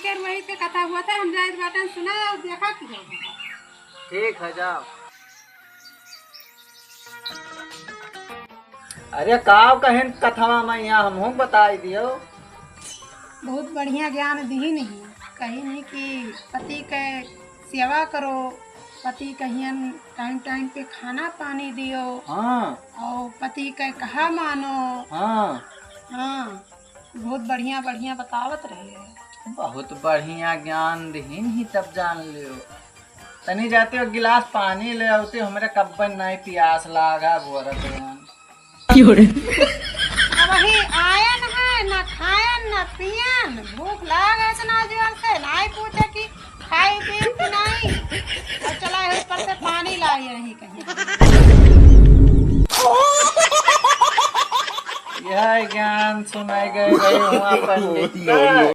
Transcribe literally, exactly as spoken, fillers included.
के रोहित के कथा हुआ था, हम जाइत बाटन सुना और देखा कि हो गया। ठीक है, जाओ। अरे काव कहेन कथवा में यहाँ हमहूँ बताई दियो। बहुत बढ़िया ज्ञान दिहिन ही, कहिन ही कि पति के सेवा करो, पति कहियन टाइम टाइम पे खाना पानी दियो। हाँ। और पति के कहा मानो। हाँ। हाँ, बहुत बढ़िया बढ़िया बतावत रहे। बहुत बढ़िया ज्ञान दिहिन ही, तब जान लियो। तनी जाते हो गिलास पानी ले आते, हमरे कब्बन नहीं पियास लागा बोरत हन। अब वही आयन है, ना खायन ना पियन, भूख लाग है इतना जोर से, नहीं पूछे कि खाई पी कि नहीं। और चला है ऊपर से पानी लाई रही कहीं। यह ज्ञान सुनाई गए गए हुआ पंडित। No, no,